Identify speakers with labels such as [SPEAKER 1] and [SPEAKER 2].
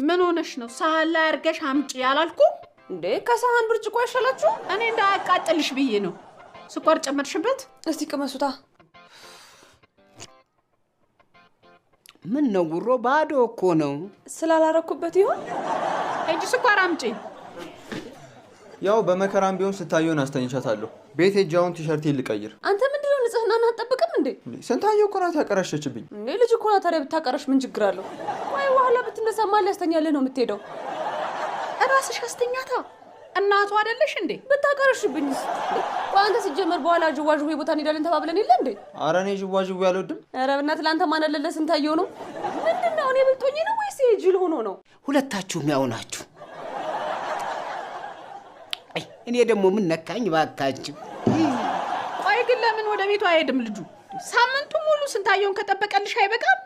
[SPEAKER 1] ምን ሆነሽ ነው? ሳህን ላይ አድርገሽ አምጪ ያላልኩ
[SPEAKER 2] እንዴ? ከሳህን ብርጭቆ አይሻላችሁ?
[SPEAKER 1] እኔ እንዳያቃጥልሽ ብዬ ነው። ስኳር ጨመርሽበት?
[SPEAKER 2] እስቲ ቅመሱታ።
[SPEAKER 3] ምን ነው ጉሮ፣ ባዶ እኮ ነው።
[SPEAKER 2] ስላላረኩበት ይሆን?
[SPEAKER 1] ሂጂ ስኳር አምጪ።
[SPEAKER 4] ያው በመከራም ቢሆን ስንታየውን አስተኝቻታለሁ። ቤት ሄጄ አሁን ቲሸርቴን ልቀይር።
[SPEAKER 2] አንተ ምንድነው ንጽህናን አትጠብቅም እንዴ?
[SPEAKER 4] ስንታየው እኮ ናት ያቀረሸችብኝ።
[SPEAKER 2] እንዴ ልጅ እኮ ናት። ታዲያ ብታቀረሽ ምን ችግር አለው? ቆይ በኋላ ብትነሳ ማን ሊያስተኛልህ ነው የምትሄደው?
[SPEAKER 1] እራስሽ አስተኛታ። እናቱ አይደለሽ እንዴ?
[SPEAKER 2] ብታቀረሽብኝስ? ቆይ አንተ ሲጀመር በኋላ ጅዋጅዌ ቦታ እንሄዳለን ተባብለን የለ እንዴ?
[SPEAKER 4] ኧረ እኔ ጅዋጅዌ አልወድም።
[SPEAKER 2] ኧረ በእናትህ ለአንተ ማን አለለ ስንታየው ነው? ምንድነው እኔ ብልጦኝ ነው ወይስ ይሄ ጅል ሆኖ ነው?
[SPEAKER 3] ሁለታችሁም ያው ናችሁ። እኔ ደግሞ ምን ነካኝ ባካችሁ።
[SPEAKER 1] ቆይ ግን ለምን ወደ ቤቱ አይሄድም ልጁ? ሳምንቱ ሙሉ ስንታየውን ከጠበቀልሽ አይበቃም?